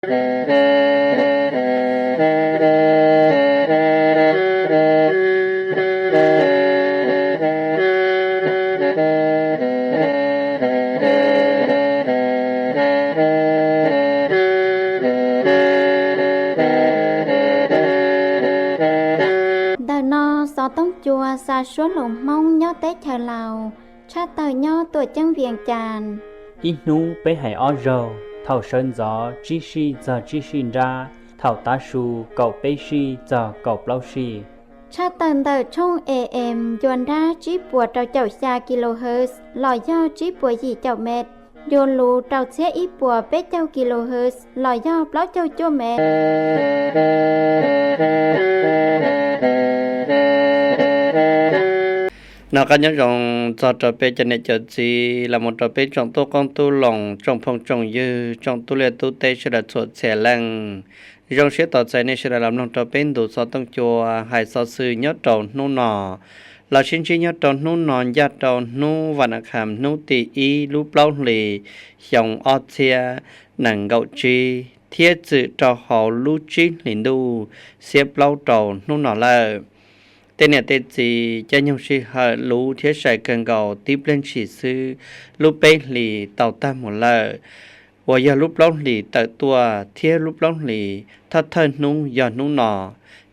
Ntawm no xov tooj cua xa suab hluas Hmoob nyob teb chaws Laus, tshaj tawm nyob tuam ceeb Vias Cas. Ib hnub peb hais ob zaug, thaum sawv ntxov tsib sij txog tsib sij nrab, thaum tav su kaum peb sij txog kaum plaub sij. Tshaj tawm ntawm tshooj A M ncua nrab tsib puas rau caum xya kilohertz los yog tsib puas yim caum met, ncua luv rau txhiab ib puas peb caug kilohertz los yog plaub caug cuaj met. Noj qab nyob zoo txog rau peb cov niam cov txiv los mus rau peb tsoom tub qoob tub loo, tsoom phooj tsoom ywg, tsoom tub liaj tub teb sawv daws txhua txhia leej. Zoo siab tos txais nej sawv daws los mloog rau peb ntu xov tooj cua hais xov xwm nyob rau hnub no. Los sib ntsib nyob rau hnub no ncaj rau hnub vas nas khas hnub tim ib lub plaub hlis xyoo ob txhiab nees nkaum tsib thiab txwm rau hauv lub tsib hlis ntuj xiab plaub rau hnub no lawm. Tej niam tej txiv, caij nyoog sij hawm luv thiab sai kawg nkaus tib pliag ntshis xwb, lub peb hlis tau tag mus lawm, uas yog lub plaub hlis tawm tuaj thiab lub plaub hlis thawj thawj hnub yog hnub no.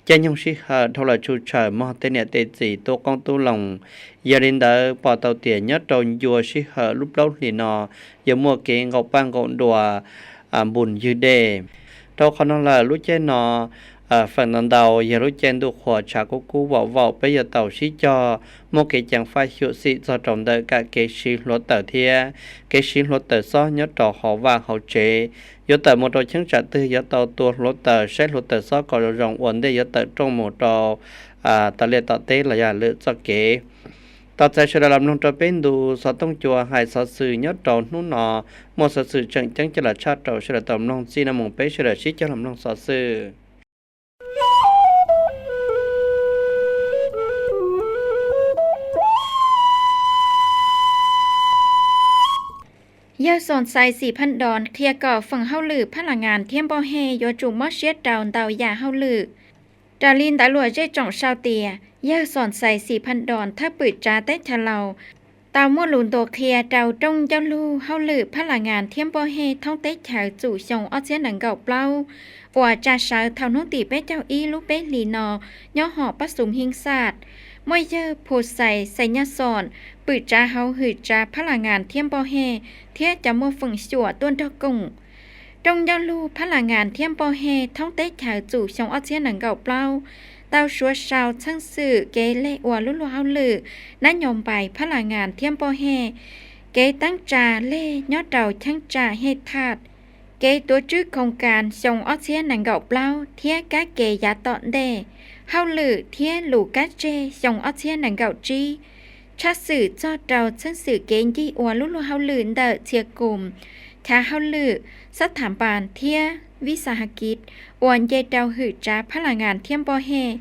Caij nyoog sij hawm dhau lawm tshwm tshawm mog tej niam tej txiv tub qoob tub loo. Yog li ntawd pom tau tias nyob rau ncua sij hawm lub plaub hlis no yuav muaj kev nqaum paj nqaum dua, npus ywg dej. Rau qhov no lawm lub caij no feem ntau ntau yog lub caij ntuj qhuav tshav kub kub vaum vaum, peb yuav tau sib cog muaj kev ceev faj xyuam xim txog rau ntawm kam kev siv hluav taws thiab kev siv hluav taws xob nyob rau hauv vaj hauv tsev. Yuav tawm mus rau cheeb tsam twg yuav tau tua hluav taws, saib hluav taws xob kom zoo zoo ua ntej yuav tawm rooj mus rau tom liaj tom teb los yog lwm txoj kev. Tos txais sawv daws los mloog rau peb ntu xov tooj cua hais xov xwm nyob rau hnub no, muaj xov xwm tseem ceeb coj los tshaj rau sawv daws tau mloog. Txij no mus peb sawv daws sib cog los mloog xov xwm. Yawg Xom Xais Xim Phaj Dos qhia kom feem hauj lwm phab las ngas thiab npoj hej yuav tsum mob siab rau ntau yam hauj lwm. Raws li ntawv luam zej tsoom sau tias yawg Xom Xais Xim Phaj Dos thawj pwm tsav teb chaws Laus tau muaj lus ntuas qhia rau rooj ncauj lug hauj lwm phab las ngas thiab npoj hej thoob teb chaws txum xyoo ob txhiab nees nkaum plaub uas tsa sawv thaum hnub tim peb caug ib lub peb hlis no nyob hom pab xum heej xaj. Muaj yawg Phu Xais Xais Nyaj Xom pwm tsav hauv hwm tsav phab las ngas thiab npoj hej thiab cov muaj feem xyuam tuaj nrog koom. Rooj ncauj lug phab las ngas thiab npoj hej thoob teb chaws txum xyoo ob txhiab nees nkaum plaub tau suav sau txheej xwm kev leg ua lub luag hauj lwm nab nyo npais phab las ngas thiab npoj hej, kev teeb tsa leg nyob rau cheeb tsam hej thaj, kev tuav tswb khoos kas xyoo ob txhiab nees nkaum plaub thiab kab ke yav tom ntej, hauj lwm thiab lus kab tseg xyoo ob txhiab nees nkaum tsib, tshaj xwm txog rau txheej xwm kev ncig ua lub luag hauj lwm ntawm txhia koos, chav hauj lwm, xab tham npas thiab vis xas has kiv uas nce rau hwm tsav phab las ngas thiab npoj hej.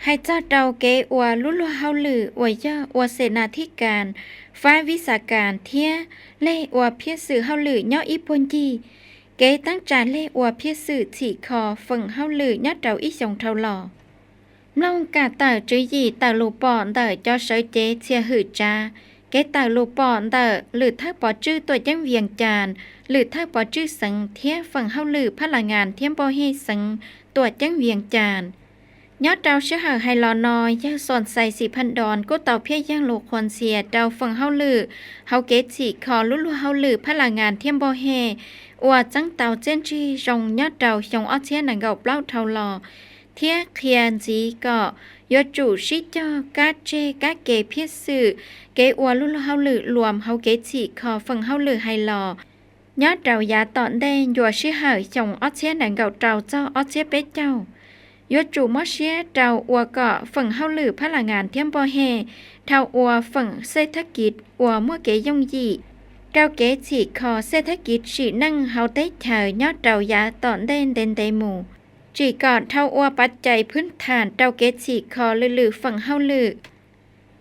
Hais txog rau kev ua lub luag hauj lwm uas yog ua xes nas thib kas, fab vis xas kas thiab leg ua phiaj xwm hauj lwm nyob ib puag ncig, kev teeb tsa leg ua phiaj xwm txhim kho feem hauj lwm nyob rau ib xyoos dhau los. Mloog kam tawm tswv yim tawm lus pom ntawm cov sawv cev txhia hwm tsav, kev tawm lus pom ntawm lwm thawj pov tswj tuam ceeb Vias Cas, lwm thawj pov tswj xeev thiab feem hauj lwm phab las ngas thiab npoj hej xeev tuam ceeb Vias Cas. Nyob rau sij hawm hais los no, yawg Xom Xais Xim Phaj Dos kuj tau phiaj yeeg lus qhuas ntxhias rau feem hauj lwm hauv kev txhim kho lub luag hauj lwm phab las ngas thiab npoj hej uas txeeb tau txiaj ntsig zoo nyob rau xyoo ob txhiab nees nkaum plaub dhau los, thiab qhia ntxiv kom yuav tsum sib cog kab tseg kab ke phiaj xwm kev ua lub luag hauj lwm luam hauv kev txhim kho feem hauj lwm hais los nyob rau yav tom ntej ncua sij hawm xyoo ob txhiab nees nkaum rau txog ob txhiab peb caug. Yuav tsum mob siab rau ua kom feem hauj lwm phab las ngas thiab npoj hej dhau ua feem xej thab kiv uas muaj kev yooj yim rau kev txhim kho xej thab kiv sim neej hauv teb chaws nyob rau yav tom ntej ntev ntev mus, tsim kom dhau ua pav cais phwb tham rau kev txhim kho lwm lwm feem hauj lwm.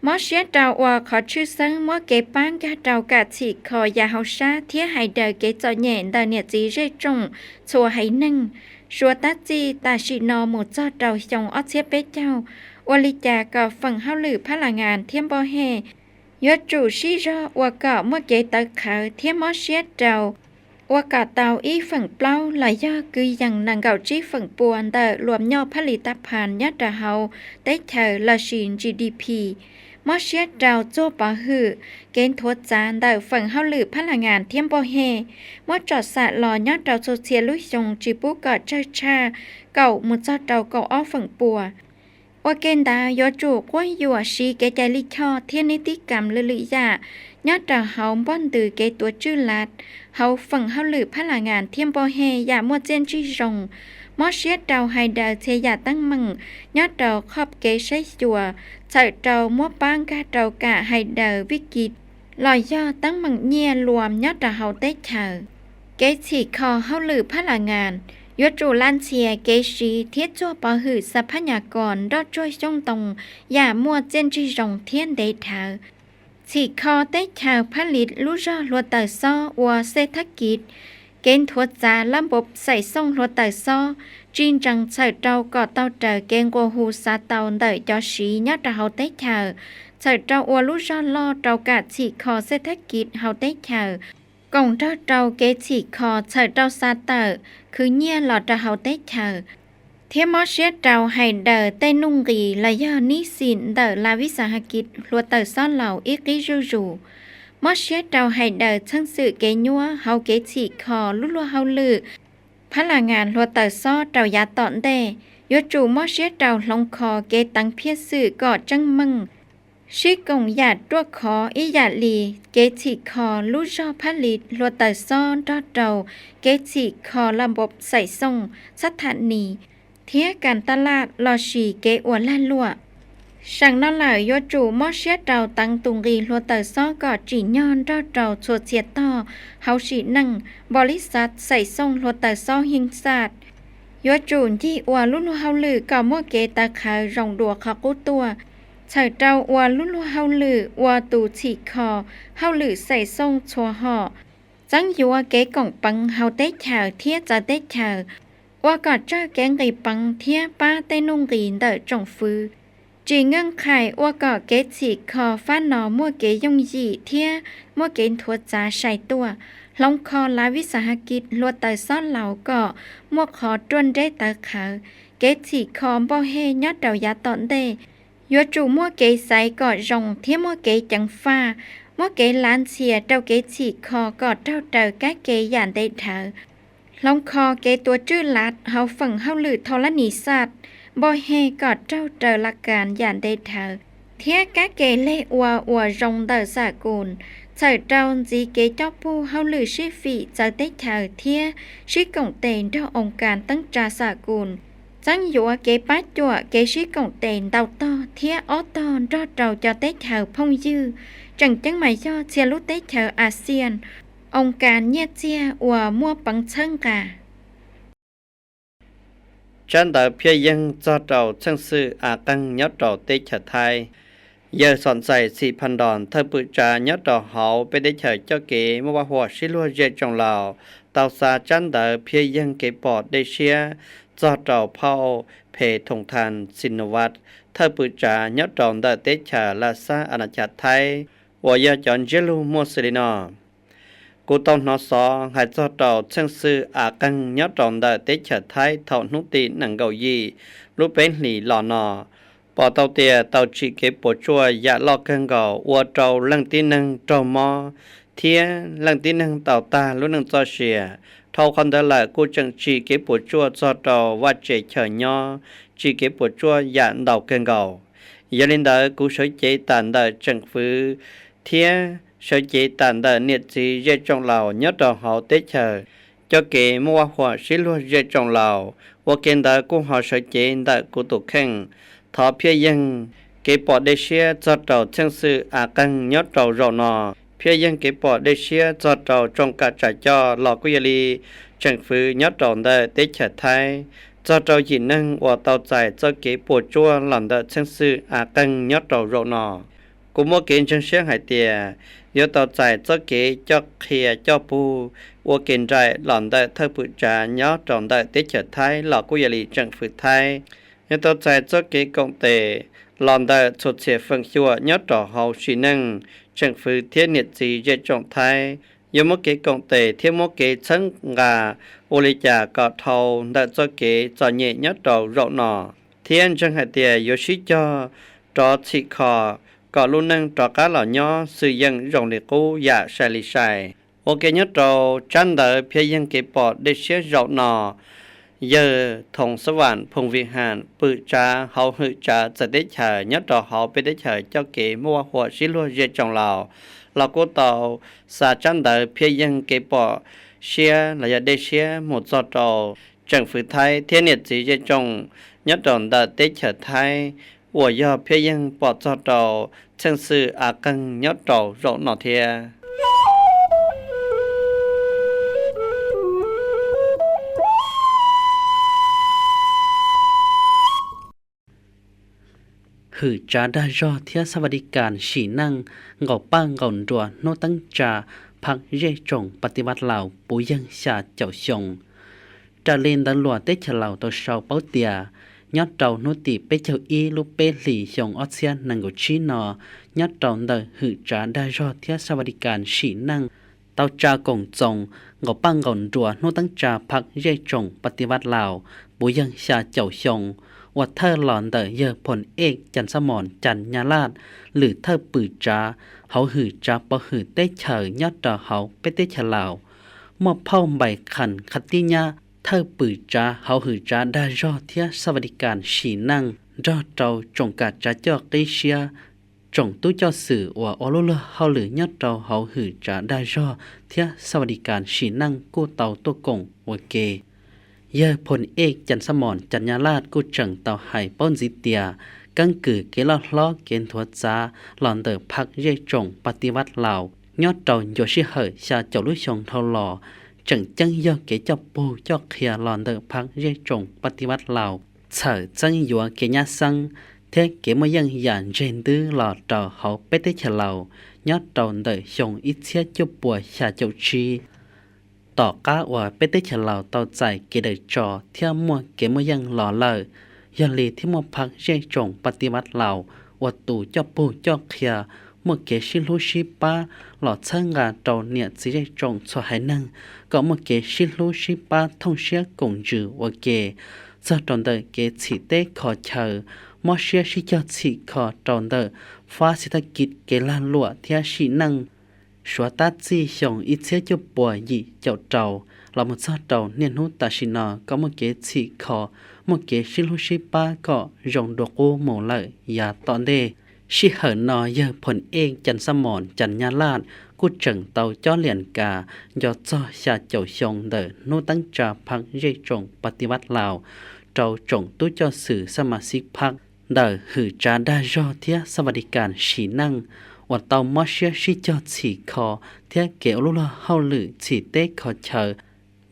Mob siab rau ua qhov tshwj xeeb muab kev pab nkag rau kam txhim kho yam hauv sab thiab hais daws kev txom nyem ntawm niam txiv zej tsoom txhua haiv neeg. Suav tab txij tam sim no mus txog rau xyoo ob txhiab peb caug, ua li cas kom feem hauj lwm phab las ngas thiab npoj hej yuav tsum sib zog ua kom muaj kev tawv qhawv thiab mob siab rau ua kom tau ib feem plaub los yog kwv yees nees nkaum tsib feem pua ntawm luas nyoj phab li tab phan nyob rau hauv teb chaws lossis G D P. Mob siab rau txuag pov hwm, kev nthuav txav ntawm feem hauj lwm phab las ngas thiab npoj hej, muab tsom xam los nyob rau txhua txhia lub xyoo tsis pub kom tsawg tshaj kaum mus txog rau kaum ob feem pua. Ua ke ntawd yuav tsum quab yuam siv kev cai lij choj thiab neb tib kam lwm lwm yam nyob rau hauv npoj ntws kev tuav tswj lam hauv feem hauj lwm phab las ngas thiab npoj hej yam muaj txiaj ntsig zoo. Mob siab rau hais daws txhia yam teeb meem nyob rau qhov kev saib xyuas txhawm rau muab pab nkag rau kam hais daws vij kis los yog teeb meem nyiaj luas nyob rau hauv teb chaws. Kev txhim kho hauj lwm phab las ngas yuav tsum la ntxhias kev siv thiab txuag pov hwm xa phab nyas kos nroj tsuag xyoob ntoo yam muaj txiaj ntsig zoo thiab ntev dhawv. Txhim kho teb chaws phab li lub zog hluav taws xob ua xej thab kiv, kev nthuav txav lab npauv xaim xooj hluav taws xob tsis ntsees txhawm rau kom tau raws kev nqua hu xav tau ntawm cov siv nyob rau hauv teb chaws, txhawm rau ua lub zog loj rau kam txhim kho xej thab kiv hauv teb chaws, koom nrog rau kev txhim kho txhawm rau xa tawm khwv nyiaj los rau hauv teb chaws, thiab mob siab rau hais daws tej nuj nqis los yog nib xim ntawm la vis xas has kiv hluav taws xob laus ib qib zuj zus. Mob siab rau hais daws txheej xwm kev nyuab hauv kev txhim kho lub luag hauj lwm phab las ngas hluav taws xob rau yav tom ntej. Yuav tsum mob siab rau hloov kho kev teev phiaj xwm kom tseeb meej, sib koom yam ruaj khov ib yam li kev txhim kho lub zog phab li hluav taws xob nrog rau kev txhim kho lab npauv xaim xooj, xab tham nis, thiab kas tas laj lossis kev ua lag luam. Seem no lawm yuav tsum mob siab rau teev tus nqi hluav taws xob kom tsim nyog nrog rau txhua txhia tog hauv sim neej. Npaus lis xav xaim xooj hluav taws xob Hej Xaj yuav tsum ncig ua lub luag hauj lwm kom muaj kev tawv qhawv zoo dua qhov qub tuaj, txhawm rau ua lub luag hauj lwm ua tus txhim kho hauj lwm xaim xooj txhua hom, txeeb yuav kev koom peev hauv teb chaws thiab txawv teb chaws, ua kom tsawg kev nqis peev thiab pab tej nuj nqis ntawm tsoom fwv. Tsim nqaj qhais ua kom kev txhim kho fab no muaj kev yooj yim thiab muaj kev nthuav txav sai tuaj. Hloov kho la vis xas has kis hluav taws xob laus kom muaj qhov ruaj nreb tawv qhawv. Kev txhim kho npauj hej nyob rau yav tom ntej yuav tsum muaj kev xaiv kom zoo thiab muaj kev ceev faj, muab kev lav ntxhias rau kev txhim kho kom raug raws kab ke yam ntev dhawv. Hloov kho kev tuav tswj lav hauv feem hauj lwm thau lab nis xaj npauj hej kom raug raws la kas yam ntev dhawv thiab kab ke leg ua uas zoo ntawm xam kus, txhawm rau ntxiv kev coj pug hauj lwm sib fim txawv teb chaws thiab sib koom tes nrog oo kas teeb tsa xam kus, txeeb yuav kev pab cuam kev sib koom tes ntau tog thiab ob tog nrog rau cov teb chaws phooj ywg, tseem ceeb mas yog txhia lub teb chaws ASEAN, oo kas nyiaj txiag uas muaj peev txhawb nqa. Tsab ntawv phiaj yeeg txog rau txheej xwm av qeeg nyob rau teb chaws Thaib. Yawg Xom Ntxais Xim Phas Nros thawj pwm tsav nyob rau hauv peb teb chaws coj kev muaj vaj huam sib luag zej tsoom laus tau xa tsab ntawv phiaj yeeg kev pom dej siab txog rau phauj Phe Thoom Thas Xi Nov Vas thawj pwm tsav nyob rau ntawm teb chaws Las Xaj As Nas Cas Thaib uas yog cov ntsiab lus muaj xws li no: Kuv tau hnov xov hais txog rau txheej xwm av qeeg nyob rau ntawm teb chaws Thaib thaum hnub tim nees nkaum yim lub peb hlis los no, pom tau tias tau tsim kev puas tsuaj yam loj kawg nkaus ua rau leej tib neeg raug mob thiab leej tib neeg tau tag lub neej txoj sia. Dhau qhov ntawd lawm kuj tseem tsim kev puas tsuaj txog rau vaj tsev chaw nyob, tsim kev puas tsuaj yam ntau kawg nkaus. Yog li ntawd kuv sawv cev tas ntawm tseem fwv thiab sawv cev tas ntawm niam txiv zej tsoom laus nyob rau hauv teb chaws coj kev muaj vaj huam sib luag zej tsoom laus, ua ke ntawd kuj ho sawv cev ntawm kuv tus kheej. Thov phiaj yeeg kev pom dej siab txog rau txheej xwm av qeeg nyob rau zaum no, phiaj yeeg kev pom dej siab txog rau tsoom kam tsav coj los kuj yog li tseem fwv nyob rau ntawm teb chaws Thaib, txog rau yim neeg uas tau txais txoj kev puas tsuaj los ntawm txheej xwm av qeeg nyob rau zaum no. Kuv muaj kev ntseeg siab hais tias yuav tau txais txoj kev coj qhia coj pug ua ke nraim los ntawm thawj pwm tsav nyob rau ntawm teb chaws Thaib los kuj yog li tseem fwv Thaib, yuav tau txais txoj kev koom tes los ntawm txhua txhia feem xyuam nyob rau hauv sim neej. Tseem fwv thiab niam txiv zej tsoom Thaib yuav muab kev koom tes thiab muab kev txhawb nqa ua li cas kom dhau ntawm txoj kev txom nyem nyob rau zaum no, thiab ntseeg hais tias yuav sib cog rov txhim kho kom lub neej rov qab los nyob xwm yeem zoo li qub yam sai li sai. Ua ke nyob rau tsab ntawv phiaj yeeg kev pom dej siab zaum no, yawg Thoom Xab Vam Phoom Vim Ham pwm tsav hauv hwm tsav txawv teb chaws nyob rau hauv peb teb chaws coj kev muaj huam sib luag zej tsoom laus los kuj tau xa tsab ntawv phiaj yeeg kev pom siab los yog dej siab mus txog rau tseem fwv Thaib thiab niam txiv zej tsoom nyob rau ntawm teb chaws Thaib uas yog phiaj yeeg pom txog rau txheej xwm av qeeg nyob rau zaum no thiab. Hwm tsav dag zog thiab xab vas di kas sim neej nqaum paj nqaum nruas hnub teeb tsa phaj zej tsoom pas ti vaj laus puv yeeg xya caum xyoo. Raws li ntawv luam teb chaws laus tau sau paub tias nyob rau hnub tim peb caug ib lub peb hlis xyoo ob txhiab nees nkaum tsib no, nyob rau ntawm hwm tsav dag zog thiab xab vas di kas sim neej tau tsa koom txoos nqaum paj nqaum nruas hnub teeb tsa phaj zej tsoom pas ti vaj laus puv yeeg xya caum xyoo uas thawj los ntawm yawg Phoom Ej Cas Xab Mos Cas Nyab Laj, lwm thawj pwm tsav hauv hwm tsav pov hwm teb chaws nyob rau hauv peb teb chaws laus, muaj phauj Npaim Khas Khas Tib Nyab thawj pwm tsav hauv hwm tsav dag zog thiab xab vas di kas sim neej nrog rau tsoom kam tsav coj qib siab, tsoom tub coj xwm uas ua lub luag hauj lwm nyob rau hauv hwm tsav dag zog thiab xab vas di kas sim neej kuj tau tuaj koom ua ke. Yawg Phoom Ej Cas Xab Mos Cas Nyab Laj kuj tseem tau hais paub ntxiv tias keeb kwm kev loj hlob kev nthuav txav los ntawm phaj zej tsoom pas ti vaj laus nyob rau ncua sij hawm xya caum lub xyoo dhau los tseem ceeb yog kev coj pug coj qhia los ntawm phaj zej tsoom pas ti vaj laus txhawm txeeb yuav kev nyab xeeb thiab kev muaj yeej yam ntseg ntwb los rau hauv peb teb chaws laus nyob rau ntawm xyoo ib txhiab cuaj puas xya caum tsib. Tom qab uas peb teb chaws laus tau txais kev daws tso thiab muaj kev muaj yeej los lawm, yog li thiaj muaj phaj zej tsoom pas ti vaj laus ua tus coj pug coj qhia, muaj kev sib hlub sib pab los txhawb nqa rau niam txiv zej tsoom txhua haiv neeg kom muaj kev sib hlub sib pab thooj siab koom ntsws ua ke txog rau ntawm kev txhim teb kho chaw, mob siab sib cog txhim kho rau ntawm fab xis thaj kis kev lag luam thiab sim neej. Suav tab txij xyoo ib txhiab cuaj puas yim caum rau los mus txog rau niaj hnub tam sim no kom muaj kev txhim kho, muaj kev sib hlub sib pab kom zoo dua qub mus lawm yav tom ntej. Sij hawm no yawg Phoom Ej Cas Xab Mos Cas Nyab Laj kuj tseem tau cob liam kas nco txog xya caum xyoo ntawm hnub teeb tsa phaj zej tsoom pas ti vaj laus rau tsoom tub coj xwm xab mas xib phaj ntawm hwm tsav dag zog thiab xab vas di kas sim neej uas tau mob siab sib cog txhim kho thiab kev ua lub luag hauj lwm txhim teb kho chaw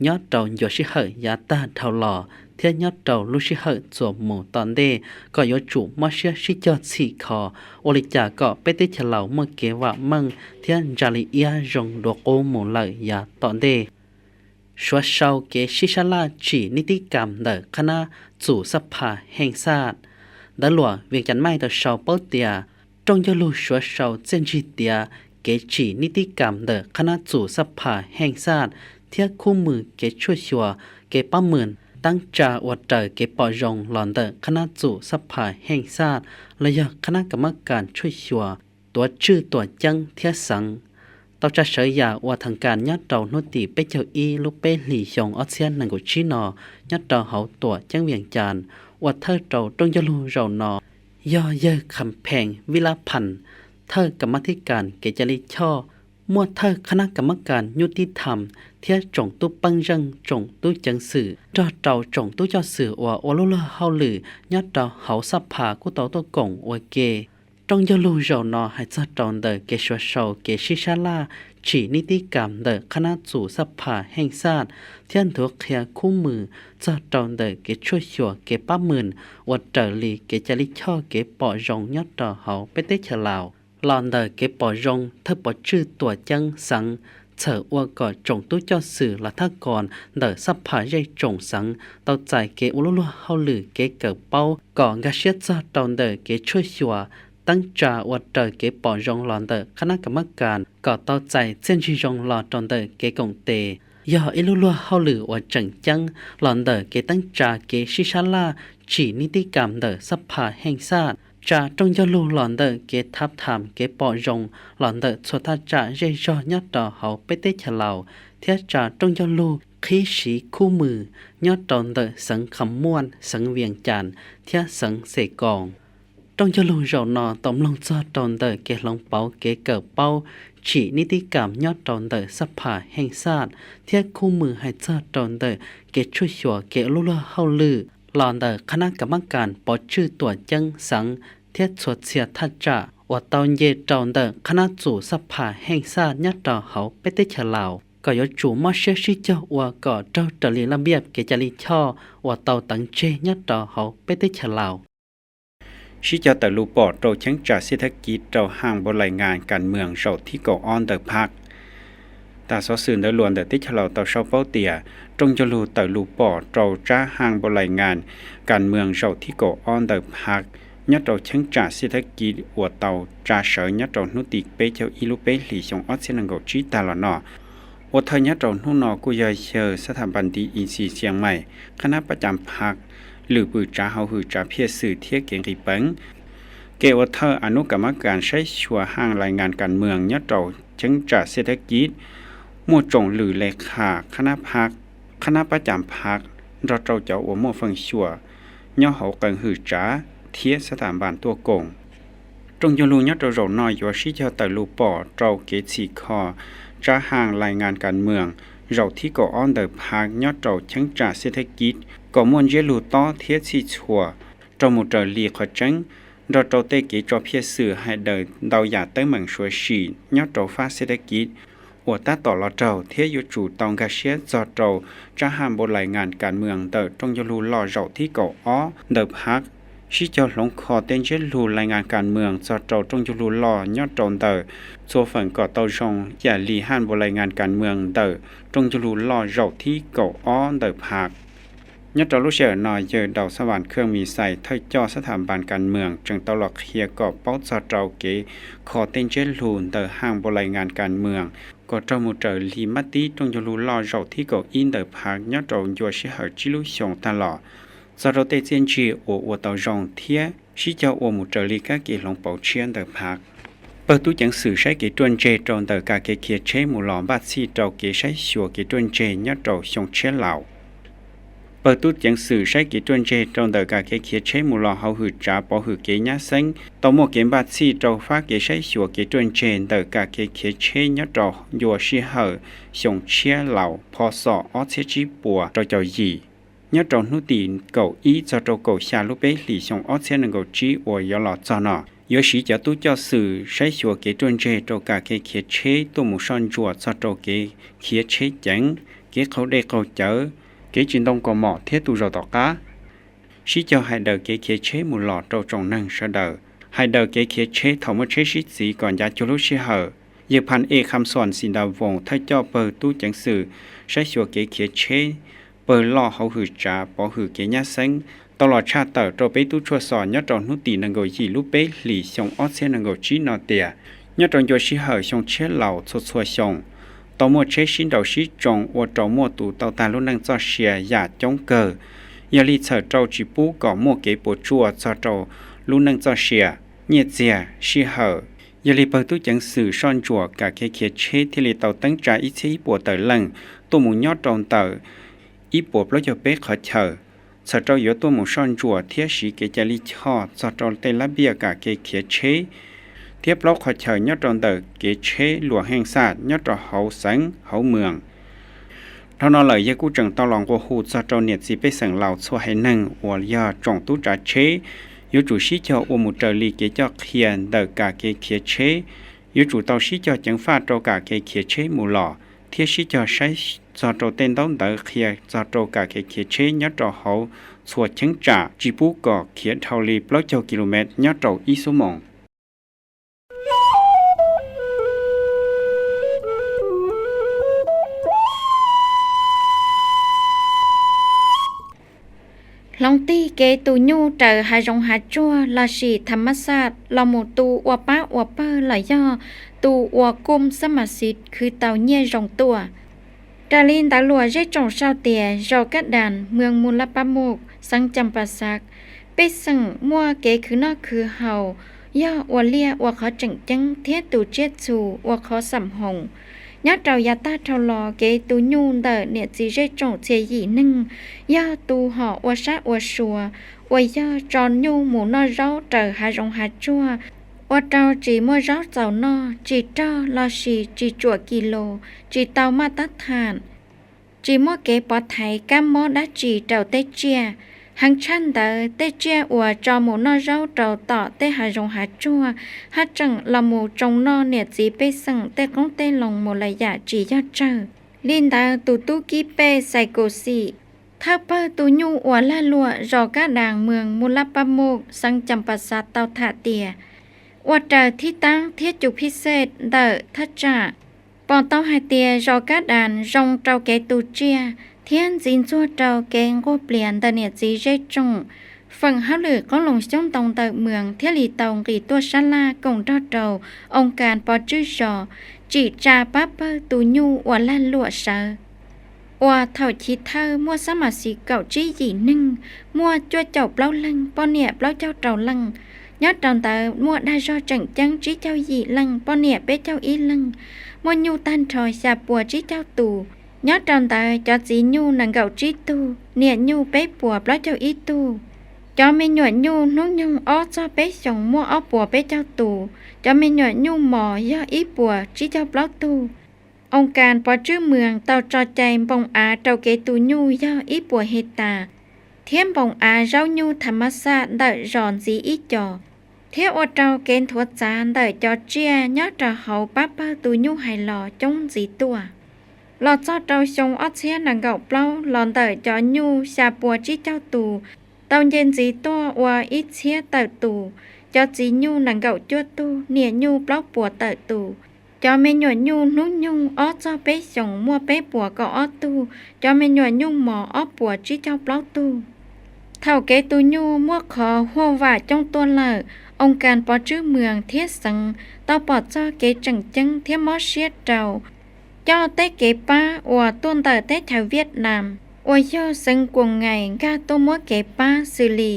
nyob rau ncua sij hawm yav tag dhau los thiab nyob rau lub sij hawm txuas mus tom ntej kom yuav tsum mob siab sib cog txhim kho, ua li cas kom peb teb chaws laus muaj kev vam meej thiab ntsa li iab zoo dua qub mus lawm yav tom ntej. Suav sau kev sib sab laj tsim nib tib kas ntawm qhab nab txum xab phas heej xaj. Ntawv luam Vias Cas Maij tau sau paub tias rooj ncauj lug Suav sau txiaj ntsig tiav kev tsim nib tib kas ntawm qhab nab txum xab phas heej xaj thiab khub mws kev tshuaj xyuas kev pab mws teeb tsa ua raws kev pom zoo los ntawm qhab nab txum xab phas heej xaj los yog qhab nab kas mab kas tshuaj xyuas tuav tswj tuam ceeb thiab xeev tau tsa sawv yam ua theem kas nyob rau hnub tim peb caug ib lub peb hlis xyoo ob txhiab nees nkaum tsib no nyob rau hauv tuam ceeb Vias Cas. Ua thawj rau rooj ncauj lug zaum no yog yawg Kham Phees Vij Lab Pham, thawj kas mab thib kas kev cai lij choj, muaj thawj qhab nab kas mab kas nyuj tib tham thiab tsoom tub peej zeej tsoom tub ceev xwm nrog rau tsoom tub coj xwm uas ua lub luag hauj lwm nyob rau hauv xab phas kuj tau tuaj koom ua ke. Rooj ncauj lug zaum no hais txog rau ntawm kev suav sau kev sib sab laj tsim nib tib kas ntawm qhab nab txum xab phas heej xaj thiab nthuav qhia khub mws txog rau ntawm kev tshuaj xyuas kev pab mws ua raws li kev cai lij choj kev pom zoo nyob rau hauv peb teb chaws Laus. los ntawm kev pom zoo thawj pov tswj tuam ceeb xeev, txhawm ua kom tsoom tub coj xwm los thab kom ntawm xab phas zej tsoom xeev tau txais kev ua lub luag hauj lwm kev kawm paub kom nkag siab txog rau ntawm kev tshuaj xyuas teeb tsa ua raws kev pom zoo los ntawm qhab nab kam mab kas kom tau txais txiaj ntsig zoo los rau ntawm kev koom tes. Yog ib lub luag hauj lwm uas tseem ceeb los ntawm kev teeb tsa kev sib sab laj tsim nib tib kam ntawm xab phas heej xaj, tsa rooj ncauj lug los ntawm kev thab tham kev pom zoo los ntawm txhua thaj tsam zej zog nyob rau hauv peb teb chaws Laus, thiab tsa rooj ncauj lug qhib siv khub mws nyob rau ntawm xeev Kham Muaj, xeev Vias Cas thiab xeev Xes Koos. Rooj ncauj lug zaum no tau mloog txog rau ntawm kev hloov pauv kev kawm paub tsim nib tib kam nyob rau ntawm xab phas heej xaj thiab khub mws hais txog rau ntawm kev tshuaj xyuas kev ua lub luag hauj lwm los ntawm qhab nab kam mab kas pov tswj tuam ceeb xeev thiab txhua txhia thaj tsam uas tau nce rau ntawm qhab nab txum xab phas heej xaj nyob rau hauv peb teb chaws Laus kom yuav tsum mob siab sib cog ua kom raug raws li laj npiaj kev cai lij choj uas tau teev tseg nyob rau hauv peb teb chaws Laus. Sib cog tawm lus pom rau cheeb tsam xiaj thab kiv rau haj npau lais ngas kas mwm zaum thib kaum ob ntawm phab. Tas xov xwm ntawd luas ntawm teb chaws Laus tau sau paub tias rooj ncauj lug tawm lus pom rau tsab haj npau lais ngas kas mwm zaum thib kaum ob ntawm phab nyob rau cheeb tsam xiaj thab kiv uas tau tsa sawv nyob rau hnub tim peb caug ib lub peb hlis xyoo ob txhiab nees nkaum tsib tag los no. Ua thawj nyob rau hnub no kuj yog yawg xab tham npas ntiv i xis xias mais, qhab nab pab cas phab, lwm pwm tsav hauj hwm tsav phiaj xwm thiab kev nqis peev. Kev ua thawj a nub kam mab kas saib xyuas haj npau lais ngas kas mwm nyob rau cheeb tsam xiaj thab kiv muaj tsoom lwm le khas qhab nab phab, qhab nab pab cas phab nrog rau cov uas muaj feem xyuam nyob hauv qee hwm tsav thiab xab tham npas tuaj koom. Rooj ncauj lug nyob rau zaum no yuav sib cog tawm lus pom rau kev txhim kho tsab haj npau lais ngas kas mwm zaum thib kaum ob ntawm phab nyob rau cheeb tsam xiaj thab kiv kom muaj ntsiab lus tob thiab txhij txhua rau mus raws li qhov tseeb, nrog rau tej kev tso phiaj xwm hais daws ntau yam teeb meem suav sim nyob rau fab xiaj thab kiv uas tab tom los raug thiab yuav tsum tau nkag siab txog rau tsab haj npau lais ngas kas mwm ntawm rooj ncauj lug loj zaum thib kaum ob ntawm phab, sib cog hloov kho tej ntsiab lus lais ngas kas mwm txog rau rooj ncauj lug loj nyob rau ntawm txhua feem kom tau zoo yam li haj npau lais ngas kas mwm ntawm rooj ncauj lug loj zaum thib kaum ob ntawm phab. Nyob rau lub sij hawm no yawg Daus Xab Vas Khwj Mis Xais thawj coj xab tham npas kas mwm tseem tau los qhia kom paub txog rau kev kho tej ntsiab lus ntawm haj npau lais ngas kas mwm kom raug mus raws li mab tib rooj ncauj lug loj zaum thib kaum ib ntawm phab nyob rau ncua sij hawm tsib lub xyoo tag los, txog rau tej txiaj ntsig uas ua tau zoo thiab sib cog ua mus raws li kab ke hloov pauv tshiab ntawm phab. Pawg tub ceev xwm saib kev ruaj ntseg rau ntawm kam kev khiav tsheb mus los npaj txhij rau kev saib xyuas kev ruaj ntseg nyob rau xyoo tshiab laus. Pawg tub ceev xwm saib kev ruaj ntseg rau ntawm kam kev khiav tsheb mus los hauv hwm tsav pov hwm kev nyab xeeb tau muaj kev npaj txhij rau fab kev saib xyuas kev ruaj ntseg ntawm kam kev khiav tsheb nyob rau ncua sij hawm xyoo tshiab laus pho xom ob txhiab tsib puas rau caum yim, nyob rau hnub tim kaum ib txog rau kaum xya lub peb hlis xyoo ob txhiab nees nkaum tsib uas yuav los txog no. Yuav siv cov tub coj xwm saib xyuas kev ruaj ntseg rau kam kev khiav tsheb tuaj mus soj ntsuam txog rau kev khiav tsheb ceev, kev qaug dej qaug cawv, kev tsis ntoo kaus mom thiab tu zaus tom qab. Sib cog hais daws kev khiav tsheb mus los rau tsoom neeg sawv daws, hais daws kev khiav tsheb thaum muaj tsheb sib txiv kom ncav cuag lub sij hawm. Yawg Phas E Kham Xos Xis Ntas Voos thawj coj pawg tub ceev xwm saib xyuas kev khiav tsheb pawg loj hauv hwm tsav pov hwm kev nyab xeeb tau los tshaj tawm rau peb tub tshuaj xom nyob rau hnub tim nees nkaum yim lub peb hlis xyoo ob txhiab nees nkaum tsib no tias, nyob rau ncua sij hawm xyoo tshiab laus txhua txhua xyoo, tau muaj tsheb sib nraus sib tsoo ua rau muaj tus tau tag lub neej txoj sia yam coob kawg. Yog li txhawm rau tsis pub kom muaj kev puas tsuaj txog rau lub neej txoj sia, nyiaj txiag, sij hawm. Yog li pawg tub ceev xwm soj ntsuam kam kev khiav tsheb thiaj li tau teeb tsa ib txhiab ib puas tawm leej tuaj mus nyob rau ntawm ib puas plaub caug peb qhov chaw. Txhawm rau yuav tuaj mus soj ntsuam thiab siv kev cai lij choj txog rau tej lab npiaj kam kev khiav tsheb, thiab plaub qhov chaw nyob rau ntawm kev tsheb luam heej xaj nyob rau hauv xeev hauv mws. Dhau no lawm yawg kuj tseem tau los nqua hu txog rau niam txiv pej xeem laus txhua haiv neeg uas yog tsoom tub tsav tsheb, yuav tsum sib cog ua mus raws li kev coj qhia ntawm kam kev khiav tsheb, yuav tsum tau sib cog ceev faj rau kam kev khiav tsheb mus los, thiab sib cog saib txog rau tej ntaub ntawv qhia txog rau kam kev khiav tsheb nyob rau hauv txhua cheeb tsam, tsis pub kom khiav dhau li plaub caug ki lu mev nyob rau ib xuab moos. Hloov tig kev tus nyuj raws hav zoov hav tsuag lossis tham mab xaj los mus tu ua pab ua pawg los yog tu ua kuj xab mas xiv khwv tau nyiaj zoo tuaj. Raws li ntawv luam zej tsoom sau tias zos Kab Das, moos Mus Laj Pab Mus, xeev Cas Pas Xav, pej xeem muaj kev khwv noj khwv haus yog ua liaj ua qhov tseem ceeb thiab tus tsiaj txhu ua qhov xam hoos. Nyob rau yav tag dhau los kev tu nyuj ntawm niam txiv zej tsoom txhia yim neeg yog tu hom ua sab ua sua, uas yog tso nyuj mus noj zaub raws hav zoov hav tsuag, ua rau tsis muaj zaub txaus noj, tsis rog lossis tsis tsuam kis lus, tsis tau maj tab tham, tsis muaj kev pov thaiv kab mob dab tsi rau tej tsiaj. Heev tshaj ntawd, tej tsiaj uas tso mus noj zaub rau tom tej hav zoov hav tsuag haj tseem los mus tsoo noj niam txiv pej xeem tej qoob tej loo mus lawm yam tsis yog tsawg. Li ntawd, tus tub kib pej Xais Kaus Xim, thawj pawg tu nyuj uas lag luam zos Kab Das, moos Mus Laj Pab Mus, xeev Cas Pas Xav tau tham tias, ua raws thib taab thiab cus phij xej ntawm thaj tsam, pom tau hais tias zos Kab Das zoo rau kev tu tsiaj thiab ntxiv ntxuag rau kev nquag plias ntawm niam txiv zej tsoom. Feem hauj lwm qoob loo xyoob ntoo ntawm moos thiaj li tau nqis tuaj sab laj koom nrog rau oo kas pov tswb zos tsim tsa pab pawg tu nyuj uas lag luam sawv, uas thaum chiv thawj muaj xab mas xiv kaum tsib yim neeg, muaj cuaj caum plaub leeg, poj niam plaub caug rau leej. Nyob rau ntawd muaj dag zog tseem ceeb tsib caug yim leej, poj niam peb caug ib leeg, muaj nyuj tag nrho xya pua tsib caug tus. Nyob rau ntawd cov txiv nyuj nees nkaum tsib tug, niam nyuj peb puas plaub caug ib tug. Cov me nyuam nyuj hnub nyoog ob txog peb xyoos muaj ob puas peb caug tus, cov me nyuam nyuj mos yog ib puas tsib caug plaub tug. Oo kas pov tswb moos tau tso cai npoo av rau kev tu nyuj yog ib puas hej tas, thiab npoo av zaub nyuj tham mab xaj ntawm zos ntxiv ib co, thiab ua rau kev nthuav txav ntawm cov tsiaj nyob rau hauv pab pawg tu nyuj hais los coob ntxiv tuaj. Los txog rau xyoo ob txhiab nees nkaum plaub los ntawm cov nyuj xya pua tsib caug tus, tau nce ntxiv tuaj ua ib txhiab tawm tus, cov txiv nyuj nees nkaum cuaj tug, niam nyuj plaub puas tawm tus. Cov me nyuam nyuj hnub nyoog ob txog peb xyoos muaj peb puas kaum ob tug, cov me nyuam nyuj mos ob puas tsib caug plaub tug. Thaum kev tu nyuj muaj qhov huaj vam coob tuaj lawm, oo kas pov tswb moos thiab xeev tau pom txog kev tseem ceeb thiab mob siab rau coj tej kev pab uas tuaj ntawm teb chaws Viaj Nam, uas yog xeev Kuas Ngais nkag tuaj muab kev pab xws li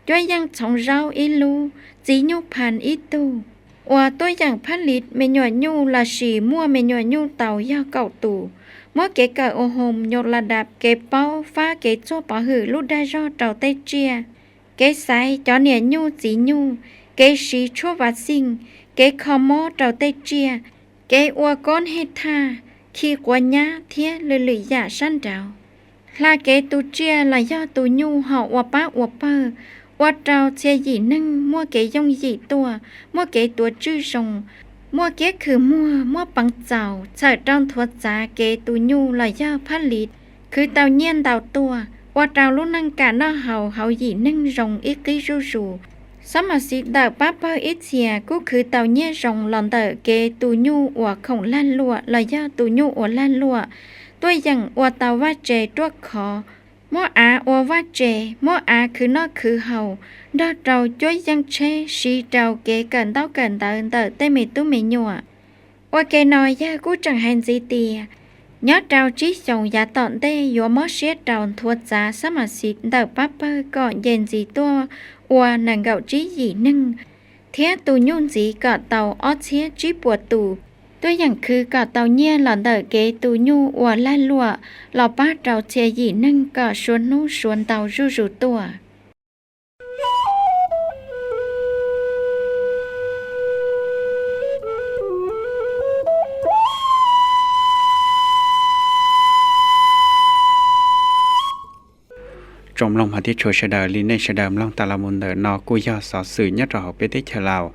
cuab yeej txhoov zaub ib lub, txiv nyuj pha ib tug. Uas tuaj yeem phab li me nyuam nyuj lossis muaj me nyuam nyuj tau yog kaum tus. Muab kev kawm ua hoos nyuj la dam kev paub fab kev txuag pov hwm lub dag zog rau tej tsiaj, kev xaiv cov niam nyuj txiv nyuj, kev siv tshuaj vav xij, kev kho mob rau tej tsiaj, kev ua kob hej thaj, khi quav nyab thiab lwm lwm yam sab nraud. Hla kev tu tsiaj los yog tu nyuj hom ua pab ua pawg, ua rau txhia yim neeg muaj kev yooj yim tuaj, muaj kev tuav tswj zoo, muaj kiab khw muag, muaj peev txaus, txhawm rau nthuav txav kev tu nyuj los yog phab li khwv tau nyiaj ntau tuaj, ua rau lub neej kam noj haus hauv yim neeg zoo ib qib zuj zus. Xab mas xiv ntawm pab pawg ib txhia kuj khwv tau nyiaj zoo los ntawm kev tu nyuj uas khoom lag luam los yog tu nyuj uas lag luam, tuaj yeem ua tau vaj tse ruaj khov, muab av ua vaj tse, muab av khwv noj khwv haus, nrog rau cuab yeej tsheb siv rau kev kawm ntaub kawm ntawv ntawm tej me tub me nyuam. Ua ke no yawg kuj tseem hais ntxiv tias, nyob rau tsib xyoos yav tom ntej yuav mob siab rau nthuav txav xab mas xiv ntawm pab pawg kom nce ntxiv tuaj ua nees nkaum tsib yim neeg, thiab tu nyuj ntxiv kom tau ob txhiab tsib puas tus, tuaj yeem khwv kom tau nyiaj los ntawm kev tu nyuj uas lag luam los pab rau txhia yim neeg kom suav hnub suav ntau zuj zus tuaj. Tsoom mloog hmov thiab tshua sawv daws, li nej sawv daws mloog tas los mus ntawm no kuj yog xov xwm nyob rau hauv peb teb chaws Laus.